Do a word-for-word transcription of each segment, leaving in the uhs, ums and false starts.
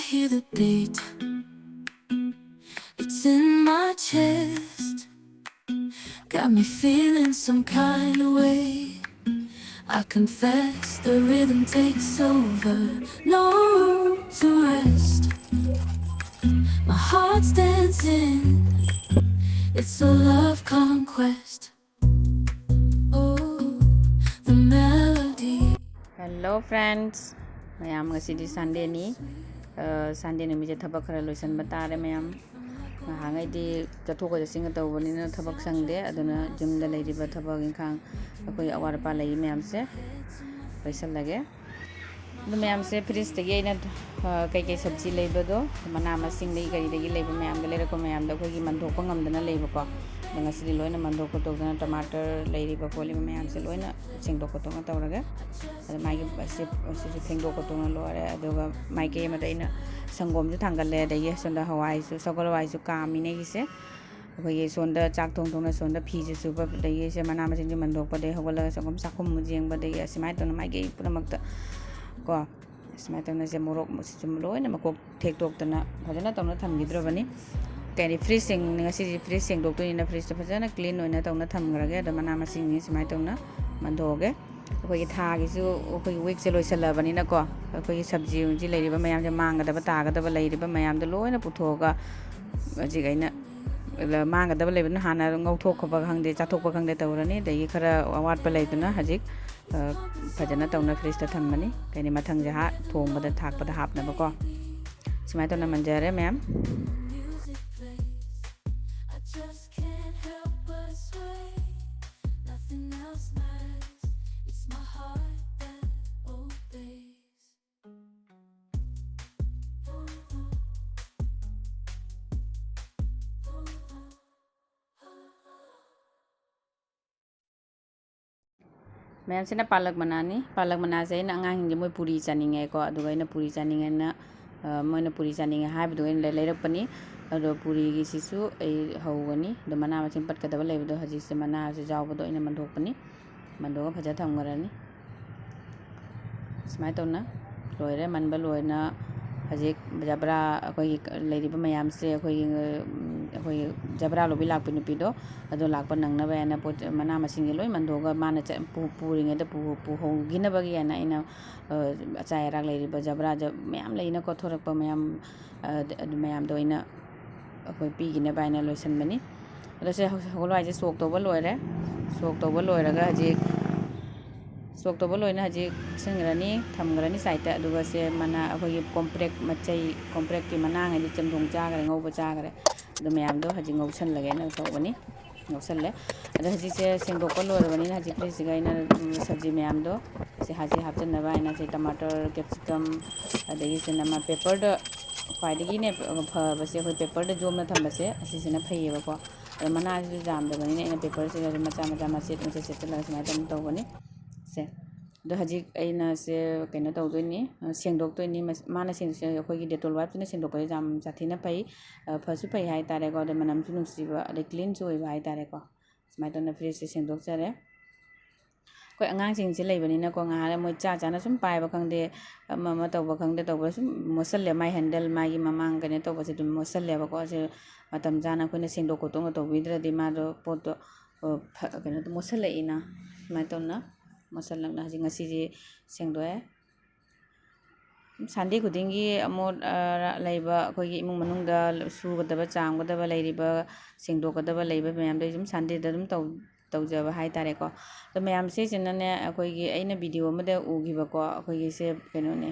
Hear the beat, it's in my chest. Got me feeling some kind of way. I confess the rhythm takes over. No room to rest. My heart's dancing. It's a love conquest. Oh, the melody. Hello friends, ꯃꯌꯥꯝ, ꯉꯁꯤꯗꯤ Sundayꯅꯤ꯫ ꯑ, Sunday ꯅꯨꯃꯤꯠꯁꯦ ꯊꯕꯛ ꯈꯔ ꯂꯣꯏꯁꯤꯟꯕ ꯇꯥꯔꯦ ꯃꯌꯥꯝ꯫ ꯉꯍꯥꯟꯈꯩꯗꯤ ꯆꯠꯊꯣꯛꯀ ꯆꯠꯁꯤꯟꯒ ꯇꯧꯕꯅꯤꯅ ꯊꯕꯛ ꯁꯪꯗꯦ, ꯑꯗꯨꯅ ꯌꯨꯝꯗ ꯂꯩꯔꯤꯕ ꯊꯕꯛ ꯏꯪꯈꯥꯡ, ꯑꯩꯈꯣꯏ ꯑꯋꯥꯠ ꯑꯄꯥ ꯂꯩꯔꯤ ꯃꯌꯥꯝꯁꯦ ꯂꯣꯏꯁꯤꯜꯂꯒꯦ꯫ ꯑꯗꯨ ꯃꯌꯥꯝꯁꯦ fridgeꯇꯒꯤ ꯑꯩꯅ, ꯑ, ꯀꯩꯀꯩ ꯁꯕꯖꯤ ꯂꯩꯕꯗꯣ, ꯃꯅꯥ ꯃꯁꯤꯡꯗꯒꯤ ꯀꯔꯤꯗꯒꯤ ꯂꯩꯕ ꯃꯌꯥꯝꯗꯣ, ꯂꯩꯔꯛꯄ ꯃꯌꯥꯝꯗꯣ ꯑꯩꯈꯣꯏꯒꯤ ꯃꯟꯊꯣꯛꯄ ꯉꯝꯗꯅ ꯂꯩꯕꯀꯣ꯫ ꯑꯗꯣ ꯉꯁꯤꯗꯤ ꯂꯣꯏꯅ ꯃꯟꯊꯣꯛ ꯈꯣꯠꯇꯣꯛꯇꯅ, ꯇꯃꯥꯇꯔ ꯂꯩꯔꯤꯕ ꯈꯣꯠꯂꯤꯕ ꯃꯌꯥꯝꯁꯦ ꯂꯣꯏꯅ ꯁꯦꯡꯗꯣꯛ ꯈꯣꯠꯇꯣꯛꯅ ꯇꯧꯔꯒꯦ꯫ ꯑꯗꯣ ꯃꯥꯒꯤ ꯑꯁꯤ, ꯑꯁꯤꯁꯨ ꯐꯦꯡꯗꯣꯛ ꯈꯣꯠꯇꯣꯛꯅ ꯂꯣꯏꯔꯦ꯫ ꯑꯗꯨꯒ ꯃꯥꯏꯀꯩ ꯑꯃꯗ ꯑꯩꯅ ꯁꯪꯒꯣꯝꯁꯨ ꯊꯥꯡꯒꯠꯂꯦ, ꯑꯗꯒꯤ ꯁꯣꯝꯗ ꯍꯋꯥꯏꯁꯨ, ꯁꯒꯣꯜ ꯍꯋꯥꯏꯁꯨ ꯀꯥꯝꯃꯤꯅꯦ ꯑꯩꯒꯤꯁꯦ꯫ ꯑꯩꯈꯣꯏꯒꯤ ꯁꯣꯝꯗ ꯆꯥꯛ ꯊꯣꯡ ꯊꯣꯡꯅ ꯁꯣꯝꯗ ꯐꯤꯁꯨ ꯁꯨꯕ, ꯑꯗꯒꯤ ꯁꯦ ꯃꯅꯥ ꯃꯁꯤꯡꯁꯨ ꯃꯟꯊꯣꯛꯄ, ꯑꯗꯒꯤ ꯍꯧꯒꯠꯂꯒ ꯁꯪꯒꯣꯝ ꯆꯥꯛꯈꯨꯝ ꯑꯃꯨꯛ ꯌꯦꯡꯕ, ꯑꯗꯒꯤ ꯑꯁꯨꯃꯥꯏꯅ ꯇꯧꯅ ꯃꯥꯏꯀꯩ ꯄꯨꯝꯅꯃꯛꯇ ꯀꯣ, ꯑꯁꯨꯃꯥꯏꯅ ꯇꯧꯅ ꯁꯦ ꯃꯣꯔꯣꯛ ꯃꯁꯤꯁꯨ ꯂꯣꯏꯅ ꯃꯀꯣꯛ ꯊꯦꯛꯇꯣꯛꯇꯅ ꯐꯖꯅ ꯇꯧꯅ ꯊꯝꯈꯤꯗ꯭ꯔꯕꯅꯤ꯫ ꯀꯩꯅꯤ, fridge ꯁꯦꯡ-, ꯉꯁꯤꯗꯤ fridge ꯁꯦꯡꯗꯣꯛꯇꯣꯏꯅꯤꯅ fridgeꯇꯣ ꯐꯖꯅ clean ꯑꯣꯏꯅ ꯇꯧꯅ ꯊꯝꯈ꯭ꯔꯒꯦ꯫ ꯑꯗꯣ ꯃꯅꯥ ꯃꯁꯤꯡꯁꯤ ꯁꯨꯃꯥꯏꯅ ꯇꯧꯅ ꯃꯟꯊꯣꯛꯑꯒꯦ꯫ ꯑꯩꯈꯣꯏꯒꯤ ꯊꯥꯒꯤꯁꯨ ꯑꯩꯈꯣꯏꯒꯤ weekꯁꯦ ꯂꯣꯏꯁꯜꯂꯕꯅꯤꯅꯀꯣ, ꯑꯩꯈꯣꯏꯒꯤ ꯁꯕꯖꯤ ꯍꯧꯖꯤꯛ ꯂꯩꯔꯤꯕ ꯃꯌꯥꯝꯁꯦ ꯃꯥꯡꯒꯗꯕ ꯇꯥꯒꯗꯕ ꯂꯩꯔꯤꯕ ꯃꯌꯥꯝꯗꯣ ꯂꯣꯏꯅ ꯄꯨꯊꯣꯛꯑꯒ ꯍꯧꯖꯤꯛ ꯑꯩꯅ ꯃꯥꯡꯒꯗꯕ ꯂꯩꯕꯗꯨꯅ ꯍꯥꯟꯅ ꯉꯧꯊꯣꯛꯄ ꯈꯪꯗꯦ, ꯆꯥꯊꯣꯛꯄ ꯈꯪꯗꯦ ꯇꯧꯔꯅꯤ꯫ ꯑꯗꯒꯤ ꯈꯔ ꯑꯋꯥꯠꯄ ꯂꯩꯗꯨꯅ ꯍꯧꯖꯤꯛ, ꯑ, ꯐꯖꯅ ꯇꯧꯅ fridgeꯇ ꯊꯝꯃꯅꯤ꯫ ꯀꯩꯅꯤ, ꯃꯊꯪꯁꯦ ꯍꯥ-, ꯊꯣꯡꯕꯗ ꯊꯥꯛꯄꯗ ꯍꯥꯞꯅꯕꯀꯣ꯫ ꯁꯨꯃꯥꯏꯅ ꯇꯧꯅ ꯃꯟꯖꯔꯦ ꯃꯌꯥꯝ꯫ Music plays. I just can't help but sway. Nothing else matters. It's my heart that obeys. ꯃꯌꯥꯝꯁꯤꯅ ꯄꯥꯂꯛ ꯃꯅꯥꯅꯤ꯫ ꯄꯥꯂꯛ ꯃꯅꯥꯁꯦ ꯑꯩꯅ ꯑꯉꯥꯡꯁꯤꯡꯁꯦ ꯃꯣꯏ ꯄꯨꯔꯤ ꯆꯥꯅꯤꯡꯉꯦꯀꯣ, ꯑꯗꯨꯒ ꯑꯩꯅ ꯄꯨꯔꯤ ꯆꯥꯅꯤꯡꯉꯦꯅ, ꯑ, ꯃꯣꯏꯅ ꯄꯨꯔꯤ ꯆꯥꯅꯤꯡꯉꯦ ꯍꯥꯏꯕꯗꯨ ꯑꯩꯅ ꯂꯩ-, ꯂꯩꯔꯛꯄꯅꯤ꯫ ꯑꯗꯣ ꯄꯨꯔꯤꯒꯤꯁꯤꯁꯨ ꯑꯩ ꯍꯧꯒꯅꯤ꯫ ꯑꯗꯣ ꯃꯅꯥ ꯃꯁꯤꯡ ꯄꯠꯀꯗꯕ ꯂꯩꯕꯗꯣ ꯍꯧꯖꯤꯛꯁꯦ ꯃꯅꯥꯁꯦ ꯌꯥꯎꯕꯗꯣ ꯑꯩꯅ ꯃꯟꯊꯣꯛꯄꯅꯤ꯫ ꯃꯟꯊꯣꯛꯑꯒ ꯐꯖꯅ ꯊꯝꯈ꯭ꯔꯅꯤ꯫ ꯁꯨꯃꯥꯏꯅ ꯇꯧꯅ ꯂꯣꯏꯔꯦ꯫ ꯃꯟꯕ ꯂꯣꯏꯅ ꯍꯧꯖꯤꯛ ꯍꯧꯖꯤꯛ ꯖꯕ꯭ꯔꯥ ꯑꯩꯈꯣꯏꯒꯤ ꯂꯩꯔꯤꯕ ꯃꯌꯥꯝꯁꯦ ꯑꯩꯈꯣꯏꯒꯤ, ꯎꯝ, ꯑꯩꯈꯣꯏꯒꯤ ꯖꯕ꯭ꯔꯥ ꯂꯧꯕꯤ ꯂꯥꯛꯄꯤ ꯅꯨꯄꯤꯗꯣ, ꯑꯗꯣ ꯂꯥꯛꯄ ꯅꯪꯅꯕ ꯍꯥꯏꯅ ꯄꯣꯠ, ꯃꯅꯥ ꯃꯁꯤꯡꯁꯦ ꯂꯣꯏ ꯃꯟꯗꯣꯛꯑꯒ ꯃꯥꯅ ꯆꯠ-, ꯄꯨ-, ꯄꯨꯔꯤꯉꯩꯗ ꯄꯨ-, ꯄꯨꯍꯧꯈꯤꯅꯕꯒꯤ ꯍꯥꯏꯅ ꯑꯩꯅ, ꯑ, ꯑꯆꯥꯏ ꯑꯔꯥꯛ ꯂꯩꯔꯤꯕ ꯖꯕ꯭ꯔꯥ ꯖ-, ꯃꯌꯥꯝ ꯂꯩꯅꯀꯣ, ꯊꯣꯔꯛꯄ ꯃꯌꯥꯝ, ꯑ, ꯑꯗꯨ ꯃꯌꯥꯝꯗꯣ ꯑꯩꯅ ꯑꯩꯈꯣꯏ ꯄꯤꯈꯤꯅꯕ ꯍꯥꯏꯅ ꯂꯣꯏꯁꯤꯟꯕꯅꯤ꯫ ꯑꯗꯣ ꯁꯦ ꯍꯧ-, ꯍꯧꯒꯠꯂꯣ ꯍꯥꯏꯁꯦ ꯁꯣꯛ ꯇꯧꯕ ꯂꯣꯏꯔꯦ꯫ ꯁꯣꯛ ꯇꯧꯕ ꯂꯣꯏꯔꯒ ꯍꯧꯖꯤꯛ, ꯁꯣꯛ ꯇꯧꯕ ꯂꯣꯏꯅ ꯍꯧꯖꯤꯛ ꯁꯤꯟꯈ꯭ꯔꯅꯤ, ꯊꯝꯈ꯭ꯔꯅꯤ ꯁꯥꯏꯠꯇ꯫ ꯑꯗꯨꯒ ꯁꯦ ꯃꯅꯥ ꯑꯩꯈꯣꯏꯒꯤ ꯀꯣꯝꯄ꯭ꯔꯦꯛ ꯃꯆꯩ, ꯀꯣꯝꯄ꯭ꯔꯦꯛꯀꯤ ꯃꯅꯥꯉꯩꯗꯤ ꯆꯝꯊꯣꯡ ꯆꯥꯈ꯭ꯔꯦ, ꯉꯧꯕ ꯆꯥꯈ꯭ꯔꯦ꯫ ꯑꯗꯨ ꯃꯌꯥꯝꯗꯣ ꯍꯧꯖꯤꯛ ꯉꯧꯁꯜꯂꯒꯦꯅ ꯇꯧꯕꯅꯤ, ꯉꯧꯁꯜꯂꯦ꯫ ꯑꯗꯣ ꯍꯧꯖꯤꯛꯁꯦ ꯁꯦꯡꯗꯣꯛꯄ ꯂꯣꯏꯔꯕꯅꯤꯅ ꯍꯧꯖꯤꯛ ꯐ꯭ꯔꯤꯖꯁꯤꯒ ꯑꯩꯅ, ꯎꯝ, ꯁꯕꯖꯤ ꯃꯌꯥꯝꯗꯣ ꯁꯤ ꯍꯧꯖꯤꯛ ꯍꯥꯞꯆꯤꯟꯅꯕ ꯍꯥꯏꯅ ꯁꯤ ꯇꯃꯥꯇꯔ, ꯀꯦꯞꯁꯤꯀꯝ, ꯑꯗꯒꯤ ꯁꯤꯅ ꯃꯥ ꯄꯦꯄꯔꯗ ꯈ꯭ꯋꯥꯏꯗꯒꯤꯅꯦ ꯐꯕꯁꯦ, ꯑꯩꯈꯣꯏ ꯄꯦꯄꯔꯗ ꯌꯣꯝꯅ ꯊꯝꯕꯁꯦ ꯑꯁꯤꯁꯤꯅ ꯐꯩꯌꯦꯕꯀꯣ꯫ ꯑꯗꯣ ꯃꯅꯥꯁꯤꯁꯨ ꯌꯥꯝꯗꯕꯅꯤꯅ ꯑꯩꯅ ꯄꯦꯄꯔꯁꯤꯗ ꯑꯗꯨꯝ ꯃꯆꯥ ꯃꯆꯥ ꯃꯆꯦꯠ ꯃꯆꯦꯠ ꯁꯦꯠꯆꯜꯂꯒ ꯁꯨꯃꯥꯏꯅ ꯑꯗꯨꯝ ꯇꯧꯕꯅꯤ꯫ ꯁꯦ, ꯑꯗꯣ ꯍꯧꯖꯤꯛ ꯑꯩꯅ ꯁꯦ ꯀꯩꯅꯣ ꯇꯧꯗꯣꯏꯅꯤ, ꯁꯦꯡꯗꯣꯛꯇꯣꯏꯅꯤ꯫ ꯃꯁ-, ꯃꯥꯅ ꯁꯦꯡ-, ꯑꯩꯈꯣꯏꯒꯤ ꯗꯦꯇꯣꯜ ꯋꯥꯏꯞꯁꯤꯅ ꯁꯦꯡꯗꯣꯛꯄꯁꯦ ꯌꯥꯝ ꯁꯥꯊꯤꯅ ꯐꯩ, ꯑ, ꯐꯁꯨ ꯐꯩ ꯍꯥꯏꯇꯥꯔꯦꯀꯣ꯫ ꯑꯗꯩ ꯃꯅꯝꯁꯨ ꯅꯨꯡꯁꯤꯕ, ꯑꯗꯩ ꯀ꯭ꯂꯤꯟꯁꯨ ꯑꯣꯏꯕ ꯍꯥꯏꯇꯥꯔꯦꯀꯣ꯫ ꯁꯨꯃꯥꯏꯅ ꯇꯧꯅ ꯐ꯭ꯔꯤꯖꯁꯦ ꯁꯦꯡꯗꯣꯛꯆꯔꯦ꯫ ꯑꯩꯈꯣꯏ ꯑꯉꯥꯡꯁꯤꯡꯁꯦ ꯂꯩꯕꯅꯤꯅꯀꯣ, ꯉꯥꯏꯍꯥꯛ ꯂꯩ ꯃꯣꯏ ꯆꯥ ꯆꯥꯅ ꯁꯨꯝ ꯄꯥꯏꯕ ꯈꯪꯗꯦ, ꯑꯃ ꯑꯃ ꯇꯧꯕ ꯈꯪꯗꯦ, ꯇꯧꯕꯗ ꯁꯨꯝ ꯃꯣꯠꯁꯜꯂꯦ꯫ ꯃꯥꯏ ꯍꯦꯟꯗꯜ, ꯃꯥꯒꯤ ꯃꯃꯥꯡ ꯀꯩꯅꯣ ꯇꯧꯕꯁꯦ ꯑꯗꯨꯝ ꯃꯣꯠꯁꯜꯂꯦꯕꯀꯣ꯫ ꯁꯤ ꯃꯇꯝ ꯆꯥꯅ ꯑꯩꯈꯣꯏꯅ ꯁꯦꯡꯗꯣꯛ ꯈꯣꯠꯇꯣꯛꯅ ꯇꯧꯕꯤꯗ꯭ꯔꯗꯤ ꯃꯥꯗꯣ ꯄꯣꯠꯇꯣ, ꯑ, ꯐ-, ꯀꯩꯅꯣ ꯃꯣꯠꯁꯜꯂꯛꯏꯅ꯫ ꯁꯨꯃꯥꯏꯅ ꯇꯧꯅ ꯃꯣꯠꯁꯜꯂꯛꯅ ꯍꯧꯖꯤꯛ ꯉꯁꯤꯁꯦ ꯁꯦꯡꯗꯣꯛꯑꯦ꯫ ꯁꯟꯗꯦ ꯈꯨꯗꯤꯡꯒꯤ ꯑꯃꯣꯠ, ꯑ, ꯂꯩꯕ ꯑꯩꯈꯣꯏꯒꯤ ꯏꯃꯨꯡ ꯃꯅꯨꯡꯗ ꯁꯨꯒꯗꯕ, ꯆꯥꯝꯒꯗꯕ ꯂꯩꯔꯤꯕ, ꯁꯦꯡꯗꯣꯛꯀꯗꯕ ꯂꯩꯕ ꯃꯌꯥꯝꯗꯣ ꯑꯩ ꯁꯨꯝ ꯁꯟꯗꯦꯗ ꯑꯗꯨꯝ ꯇꯧ-, ꯇꯧꯖꯕ ꯍꯥꯏꯇꯥꯔꯦꯀꯣ꯫ ꯑꯗꯣ ꯃꯌꯥꯝ ꯁꯤꯁꯤꯅꯅꯦ, ꯑꯩꯈꯣꯏꯒꯤ ꯑꯩꯅ ꯚꯤꯗꯤꯑꯣ ꯑꯃꯗ ꯎꯈꯤꯕꯀꯣ, ꯑꯩꯈꯣꯏꯒꯤ ꯁꯦ ꯀꯩꯅꯣꯅꯦ,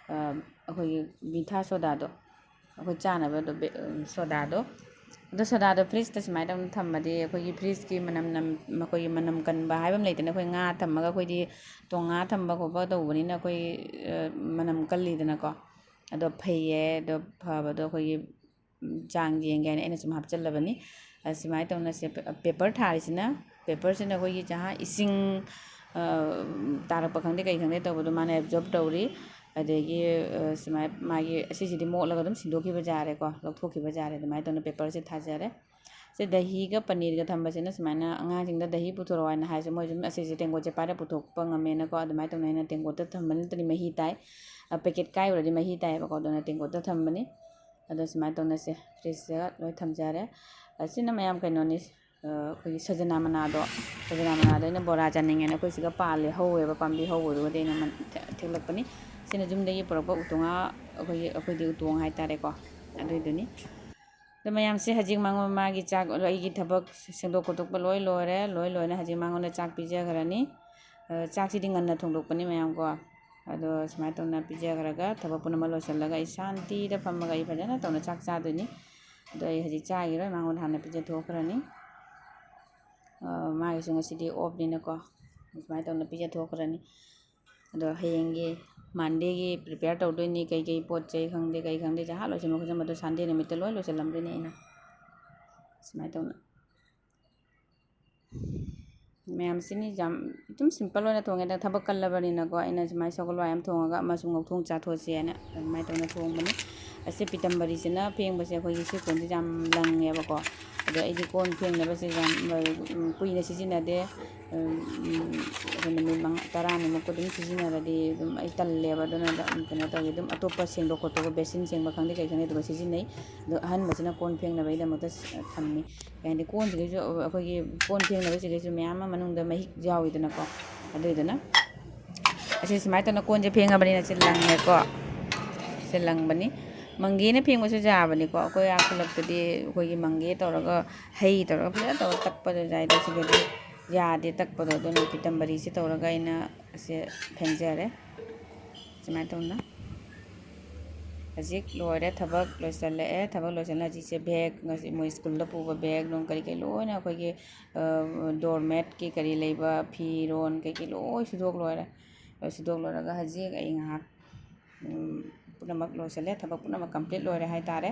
ꯑ, ꯑꯩꯈꯣꯏꯒꯤ ꯃꯤꯊꯥ ꯁꯣꯗꯥꯗꯣ, ꯑꯩꯈꯣꯏ ꯆꯥꯅꯕꯗꯣ ꯕꯦ-, ꯁꯣꯗꯥꯗꯣ꯫ ꯑꯗꯣ ꯁꯣꯗꯥꯗꯣ ꯐ꯭ꯔꯤꯖꯇ ꯁꯨꯃꯥꯏꯅ ꯇꯧꯅ ꯊꯝꯃꯗꯤ ꯑꯩꯈꯣꯏꯒꯤ ꯐ꯭ꯔꯤꯖꯀꯤ ꯃꯅꯝ ꯅꯝ-, ꯑꯩꯈꯣꯏꯒꯤ ꯃꯅꯝ ꯀꯟꯕ ꯍꯥꯏꯕ ꯑꯃ ꯂꯩꯗꯅ, ꯑꯩꯈꯣꯏ ꯉꯥ ꯊꯝꯃꯒ ꯑꯩꯈꯣꯏꯗꯤ ꯇꯣꯡꯉꯥ ꯊꯝꯕ ꯈꯣꯠꯄ ꯇꯧꯕꯅꯤꯅ ꯑꯩꯈꯣꯏ, ꯑ, ꯃꯅꯝ ꯀꯜꯂꯤꯗꯅꯀꯣ꯫ ꯑꯗꯣ ꯐꯩꯌꯦ, ꯑꯗꯣ ꯐꯕꯗꯣ ꯑꯩꯈꯣꯏꯒꯤ ꯆꯥꯡ ꯌꯦꯡꯒꯦ ꯍꯥꯏꯅ ꯑꯩꯅ ꯁꯨꯝ ꯍꯥꯞꯆꯜꯂꯕꯅꯤ꯫ ꯑ, ꯁꯨꯃꯥꯏꯅ ꯇꯧꯅ ꯁꯦ ꯄꯦ-, ꯄꯦꯄꯔ ꯊꯥꯔꯤꯁꯤꯅ, ꯄꯦꯄꯔꯁꯤꯅ ꯑꯩꯈꯣꯏꯒꯤ ꯖꯍꯥ ꯏꯁꯤꯡ, ꯑ, ꯇꯥꯔꯛꯄ ꯈꯪꯗꯦ ꯀꯩ ꯈꯪꯗꯦ ꯇꯧꯕꯗꯣ ꯃꯥꯅ ꯑꯦꯕꯖꯣꯔꯕ ꯇꯧꯔꯤ꯫ ꯑꯗꯒꯤ, ꯑ, ꯁꯨꯃꯥꯏꯅ ꯃꯥꯒꯤ ꯑꯁꯤꯁꯤꯗꯤ ꯃꯣꯠꯂꯒ ꯑꯗꯨꯝ ꯁꯤꯟꯗꯣꯛꯈꯤꯕ ꯌꯥꯔꯦꯀꯣ, ꯂꯧꯊꯣꯛꯈꯤꯕ ꯌꯥꯔꯦ꯫ ꯑꯗꯨꯃꯥꯏꯅ ꯇꯧꯅ ꯄꯦꯄꯔꯁꯦ ꯊꯥꯖꯔꯦ꯫ ꯁꯤ ꯗꯍꯤꯒ ꯄꯅꯤꯔꯒ ꯊꯝꯕꯁꯤꯅ ꯁꯨꯃꯥꯏꯅ ꯑꯉꯥꯡꯁꯤꯡꯗ ꯗꯍꯤ ꯄꯨꯊꯣꯔꯛꯑꯣ ꯍꯥꯏꯅ ꯍꯥꯏꯔꯁꯨ ꯃꯣꯏ ꯑꯗꯨꯝ ꯑꯁꯤꯁꯦ ꯇꯦꯡꯀꯣꯠꯁꯦ ꯄꯥꯏꯔ ꯄꯨꯊꯣꯛꯄ ꯉꯝꯃꯦꯅꯀꯣ꯫ ꯑꯗꯨꯃꯥꯏꯅ ꯇꯧꯅ ꯑꯩꯅ ꯇꯦꯡꯀꯣꯠꯇ ꯊꯝꯕ ꯅꯠꯇ꯭ꯔꯗꯤ ꯃꯍꯤ ꯇꯥꯏ꯫ ꯄꯦꯀꯦꯠ ꯀꯥꯏꯔꯨꯔꯗꯤ ꯃꯍꯤ ꯇꯥꯏꯌꯦꯕꯀꯣ, ꯑꯗꯨꯅ ꯇꯦꯡꯀꯣꯠꯇ ꯊꯝꯕꯅꯤ꯫ ꯑꯗꯣ ꯁꯨꯃꯥꯏꯅ ꯇꯧꯅ ꯁꯦ ꯐ꯭ꯔꯤꯖꯇ ꯂꯣꯏ ꯊꯝꯖꯔꯦ꯫ ꯑꯁꯤꯅ ꯃꯌꯥꯝ ꯀꯩꯅꯣꯅꯤ, ꯑꯩꯈꯣꯏꯒꯤ ꯁꯖꯅꯥ ꯃꯅꯥꯗꯣ, ꯁꯖꯅꯥ ꯃꯅꯥꯗꯣ ꯑꯩꯅ ꯕꯣꯔꯥ ꯆꯥꯅꯤꯡꯉꯦꯅ ꯑꯩꯈꯣꯏ ꯁꯤꯒ ꯄꯥꯜꯂꯦ, ꯍꯧꯋꯦꯕ, ꯄꯥꯝꯕꯤ ꯍꯧꯕꯗꯨꯒꯗꯤ ꯑꯩꯅ ꯃꯟ-, ꯊꯦ-, ꯊꯦꯛꯂꯛꯄꯅꯤ꯫ ꯁꯤꯅ ꯌꯨꯝꯗꯒꯤ ꯄꯨꯔꯛꯄ ꯎꯇꯣꯡꯉꯥ, ꯑꯩꯈꯣꯏꯒꯤ, ꯑꯩꯈꯣꯏꯗꯤ ꯎꯇꯣꯡ ꯍꯥꯏꯇꯥꯔꯦꯀꯣ, ꯑꯗꯨꯏꯗꯨꯅꯤ꯫ ꯑꯗꯣ ꯃꯌꯥꯝꯁꯦ ꯍꯧꯖꯤꯛ ꯃꯉꯣꯟ ꯃꯥꯒꯤ ꯆꯥꯛ, ꯑꯩꯒꯤ ꯊꯕꯛ ꯁꯦꯡꯗꯣꯛ ꯈꯣꯠꯇꯣꯛꯄ ꯂꯣꯏ ꯂꯣꯏꯔꯦ, ꯂꯣꯏ ꯂꯣꯏꯅ ꯍꯧꯖꯤꯛ ꯃꯉꯣꯟꯗ ꯆꯥꯛ ꯄꯤꯖꯈ꯭ꯔꯅꯤ꯫ ꯑ, ꯆꯥꯛꯁꯤꯗꯤ ꯉꯟꯅ ꯊꯣꯡꯗꯣꯛꯄꯅꯤ ꯃꯌꯥꯝ ꯀꯣ꯫ ꯑꯗꯣ ꯁꯨꯃꯥꯏꯅ ꯇꯧꯅ ꯄꯤꯖꯈ꯭ꯔꯒ ꯊꯕꯛ ꯄꯨꯝꯅꯃꯛ ꯂꯣꯏꯁꯤꯜꯂꯒ ꯑꯩ ꯁꯥꯟꯇꯤꯗ ꯐꯝꯃꯒ ꯑꯩ ꯐꯖꯅ ꯇꯧꯅ ꯆꯥꯛ ꯆꯥꯗꯣꯏꯅꯤ꯫ ꯑꯗꯣ ꯑꯩ ꯍꯧꯖꯤꯛ ꯆꯥꯈꯤꯔꯣꯏ, ꯃꯉꯣꯟꯗ ꯍꯥꯟꯅ ꯄꯤꯖꯊꯣꯛꯈ꯭ꯔꯅꯤ꯫ ꯑ, ꯃꯥꯒꯤꯁꯨ ꯉꯁꯤꯗꯤ ꯑꯣꯐꯅꯤꯅꯀꯣ, ꯁꯨꯃꯥꯏꯅ ꯇꯧꯅ ꯄꯤꯖꯊꯣꯛꯈ꯭ꯔꯅꯤ꯫ ꯑꯗꯣ ꯍꯌꯦꯡꯒꯤ ꯃꯟꯗꯦꯒꯤ ꯄ꯭ꯔꯤꯄꯦꯌꯔ ꯇꯧꯗꯣꯏꯅꯤ, ꯀꯩꯀꯩ ꯄꯣꯠ ꯆꯩ ꯈꯪꯗꯦ, ꯀꯩ ꯈꯪꯗꯦ, ꯖꯍꯥ ꯂꯣꯏꯁꯤꯟꯕ ꯈꯣꯠꯆꯟꯕꯗꯣ ꯁꯟꯗꯦ ꯅꯨꯃꯤꯠꯇ ꯂꯣꯏ ꯂꯣꯏꯁꯤꯜꯂꯝꯗꯣꯏꯅꯤ ꯑꯩꯅ꯫ ꯁꯨꯃꯥꯏꯅ ꯇꯧꯅ ꯃꯌꯥꯝꯁꯤꯅꯤ ꯌꯥꯝ ꯑꯗꯨꯝ ꯁꯤꯝꯄꯜ ꯑꯣꯏꯅ ꯊꯣꯡꯉꯦꯗ, ꯊꯕꯛ ꯀꯜꯂꯕꯅꯤꯅꯀꯣ꯫ ꯑꯩꯅ ꯁꯨꯃꯥꯏꯅ ꯁꯒꯣꯜ ꯍꯋꯥꯏ ꯑꯃ ꯊꯣꯡꯉꯒ ꯑꯃꯁꯨ ꯉꯧꯊꯣꯡ ꯆꯥꯊꯣꯛꯑꯁꯦꯅ ꯑꯗꯨꯃꯥꯏꯅ ꯇꯧꯅ ꯊꯣꯡꯕꯅꯤ꯫ ꯑꯁꯤ ꯄꯤꯇꯝꯕꯔꯤꯁꯤꯅ ꯐꯦꯡꯕꯁꯦ ꯑꯩꯈꯣꯏꯒꯤ ꯁꯤ ꯀꯣꯟꯁꯦ ꯌꯥꯝ ꯂꯪꯉꯦꯕꯀꯣ꯫ ꯑꯗꯣ ꯑꯩꯗꯤ ꯀꯣꯟ ꯐꯦꯡꯅꯕꯁꯦ ꯌꯥꯝ, ꯎꯝ, ꯀꯨꯏꯅ ꯁꯤꯖꯤꯟꯅꯗꯦ꯫ ꯎꯝ, ꯑꯩꯈꯣꯏ ꯅꯨꯃꯤꯠ ꯃꯉꯥ ꯇꯔꯥꯅꯤꯃꯨꯛꯀ ꯑꯗꯨꯝ ꯁꯤꯖꯤꯟꯅꯔꯗꯤ ꯑꯗꯨꯝ ꯑꯩ ꯇꯜꯂꯦꯕ꯫ ꯑꯗꯨꯅ ꯑꯗꯨꯝ ꯀꯩꯅꯣ ꯇꯧꯋꯤ, ꯑꯗꯨꯝ ꯑꯇꯣꯞꯄ ꯁꯦꯡꯗꯣꯛ ꯈꯣꯠꯇꯣꯛꯄ, ꯕꯦꯁꯤꯟ ꯁꯦꯡꯕ ꯈꯪꯗꯦ ꯀꯩ ꯈꯪꯗꯦ, ꯑꯗꯨꯒ ꯁꯤꯖꯤꯟꯅꯩ꯫ ꯑꯗꯣ ꯑꯍꯟꯕꯁꯤꯅ ꯀꯣꯟ ꯐꯦꯡꯅꯕꯒꯤꯗꯃꯛꯇ ꯊꯝꯃꯤ꯫ ꯀꯩ ꯍꯥꯏꯅꯤ, ꯀꯣꯟꯁꯤꯗꯩꯁꯨ ꯑꯩꯈꯣꯏꯒꯤ ꯀꯣꯟ ꯐꯦꯡꯅꯕꯁꯤꯗꯩꯁꯨ ꯃꯌꯥꯝ ꯑꯃ ꯃꯅꯨꯡꯗ ꯃꯍꯤꯛ ꯌꯥꯎꯋꯤꯗꯅꯀꯣ꯫ ꯑꯗꯨꯏꯗꯨꯅ ꯑꯁꯤ ꯁꯨꯃꯥꯏꯅ ꯇꯧꯅ ꯀꯣꯟꯁꯦ ꯐꯦꯡꯉꯕꯅꯤꯅ ꯁꯤ ꯂꯪꯉꯦꯀꯣ꯫ ꯁꯤ ꯂꯪꯕꯅꯤ꯫ ꯃꯪꯒꯦꯅ ꯐꯦꯡꯕꯁꯨ ꯌꯥꯕꯅꯤꯀꯣ꯫ ꯑꯩꯈꯣꯏ ꯑꯥ ꯈꯨꯜꯂꯛꯇꯗꯤ ꯑꯩꯈꯣꯏꯒꯤ ꯃꯪꯒꯦ ꯇꯧꯔꯒ, ꯍꯩ ꯇꯧꯔꯒ ꯐꯖꯅ ꯇꯧꯔꯒ ꯇꯛꯄꯗꯣ ꯌꯥꯏ꯫ ꯑꯗꯣ ꯁꯤꯗꯗꯤ ꯌꯥꯗꯦ ꯇꯛꯄꯗꯣ꯫ ꯑꯗꯨꯅ ꯄꯤꯇꯝꯕꯔꯤꯁꯦ ꯇꯧꯔꯒ ꯑꯩꯅ ꯑꯁꯦ ꯐꯦꯡꯖꯔꯦ꯫ ꯁꯨꯃꯥꯏꯅ ꯇꯧꯅ ꯍꯧꯖꯤꯛ ꯂꯣꯏꯔꯦ, ꯊꯕꯛ ꯂꯣꯏꯁꯤꯜꯂꯛꯑꯦ꯫ ꯊꯕꯛ ꯂꯣꯏꯁꯤꯜꯂ ꯍꯧꯖꯤꯛꯁꯦ ꯕꯦꯒ, ꯃꯣꯏ ꯁ꯭ꯀꯨꯜꯗ ꯄꯨꯕ ꯕꯦꯒ ꯅꯨꯡ ꯀꯔꯤ ꯀꯔꯤ ꯂꯣꯏꯅ ꯑꯩꯈꯣꯏꯒꯤ, ꯑ, ꯗꯣꯔꯃꯦꯠꯀꯤ ꯀꯔꯤ ꯂꯩꯕ ꯐꯤꯔꯣꯟ ꯀꯩꯀꯩ ꯂꯣꯏ ꯁꯨꯗꯣꯛ ꯂꯣꯏꯔꯦ꯫ ꯂꯣꯏ ꯁꯨꯗꯣꯛ ꯂꯣꯏꯔꯒ ꯍꯧꯖꯤꯛ ꯑꯩ ꯉꯥꯏꯍꯥꯛ, ꯎꯝ, ꯄꯨꯝꯅꯃꯛ ꯂꯣꯏꯁꯤꯜꯂꯦ, ꯊꯕꯛ ꯄꯨꯝꯅꯃꯛ ꯀꯝꯄ꯭ꯂꯤꯠ ꯂꯣꯏꯔꯦ ꯍꯥꯏꯇꯥꯔꯦ꯫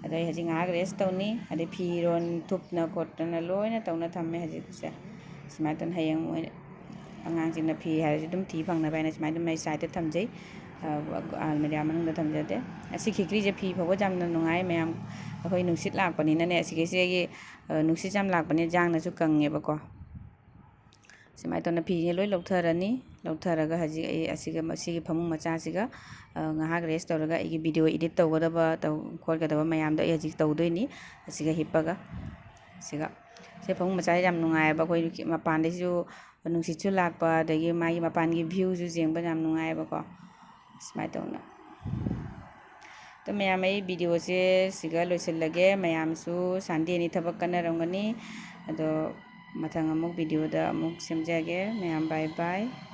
ꯑꯗꯣ ꯑꯩ ꯍꯧꯖꯤꯛ ꯉꯥꯏꯍꯥꯛ ꯔꯦꯁ ꯇꯧꯅꯤ꯫ ꯑꯗꯩ ꯐꯤꯔꯣꯟ ꯊꯨꯞꯅ ꯈꯣꯠꯇꯅ ꯂꯣꯏꯅ ꯇꯧꯅ ꯊꯝꯃꯦ ꯍꯧꯖꯤꯛꯁꯦ꯫ ꯁꯨꯃꯥꯏꯅ ꯇꯧꯅ ꯍꯌꯦꯡ ꯃꯣꯏ ꯑꯉꯥꯡꯁꯤꯡꯅ ꯐꯤ ꯍꯥꯏꯔꯁꯨ ꯑꯗꯨꯝ ꯊꯤ ꯐꯪꯅꯕ ꯍꯥꯏꯅ ꯁꯨꯃꯥꯏꯅ ꯑꯗꯨꯝ ꯑꯩ ꯁꯥꯏꯠꯇ ꯊꯝꯖꯩ꯫ ꯑ, ꯑꯜꯃꯤꯔꯥ ꯃꯅꯨꯡꯗ ꯊꯝꯖꯗꯦ꯫ ꯑꯁꯤ ꯈꯤꯀ꯭ꯔꯤꯁꯦ ꯐꯤ ꯐꯧꯕ ꯌꯥꯝꯅ ꯅꯨꯡꯉꯥꯏ ꯃꯌꯥꯝ꯫ ꯑꯩꯈꯣꯏ ꯅꯨꯡꯁꯤꯠ ꯂꯥꯛꯄꯅꯤꯅꯅꯦ, ꯑꯁꯤꯒꯤꯁꯤꯒꯤ, ꯑ, ꯅꯨꯡꯁꯤꯠ ꯌꯥꯝ ꯂꯥꯛꯄꯅꯤꯅ ꯌꯥꯡꯅꯁꯨ ꯀꯪꯉꯦꯕꯀꯣ꯫ ꯁꯨꯃꯥꯏꯅ ꯇꯧꯅ ꯐꯤꯁꯦ ꯂꯣꯏ ꯂꯧꯊꯔꯅꯤ꯫ ꯂꯧꯊꯔꯒ ꯍꯧꯖꯤꯛ ꯑꯩ ꯑꯁꯤꯒ, ꯁꯤꯒꯤ ꯐꯃꯨꯡ ꯃꯆꯥꯁꯤꯒ, ꯑ, ꯉꯥꯏꯍꯥꯛ rest ꯇꯧꯔꯒ ꯑꯩꯒꯤ video edit ꯇꯧꯒꯗꯕ, ꯇꯧ-, ꯈꯣꯠꯀꯗꯕ ꯃꯌꯥꯝꯗꯣ ꯑꯩ ꯍꯧꯖꯤꯛ ꯇꯧꯗꯣꯏꯅꯤ꯫ ꯑꯁꯤꯒ ꯍꯤꯞꯄꯒ, ꯁꯤꯒ, ꯁꯤ ꯐꯃꯨꯡ ꯃꯆꯥꯁꯦ ꯌꯥꯝ ꯅꯨꯡꯉꯥꯏꯌꯦꯕ꯫ ꯑꯩꯈꯣꯏ ꯃꯄꯥꯟꯗꯩꯁꯨ ꯅꯨꯡꯁꯤꯠꯁꯨ ꯂꯥꯛꯄ, ꯑꯗꯒꯤ ꯃꯥꯒꯤ ꯃꯄꯥꯟꯒꯤ view ꯁꯨ ꯌꯦꯡꯕ ꯌꯥꯝ ꯅꯨꯡꯉꯥꯏꯌꯦꯕꯀꯣ꯫ ꯁꯨꯃꯥꯏꯅ ꯇꯧꯅ꯫ ꯑꯗꯣ ꯃꯌꯥꯝ, ꯑꯩ video ꯁꯦ ꯁꯤꯒ ꯂꯣꯏꯁꯤꯜꯂꯒꯦ꯫ ꯃꯌꯥꯝꯁꯨ Sunday ꯅꯤ, ꯊꯕꯛ ꯀꯟꯅꯔꯝꯒꯅꯤ꯫ ꯑꯗꯣ ꯃꯊꯪ ꯑꯃꯨꯛ video ꯗ ꯑꯃꯨꯛ ꯁꯦꯝꯖꯒꯦ꯫ ꯃꯌꯥꯝ bye bye꯫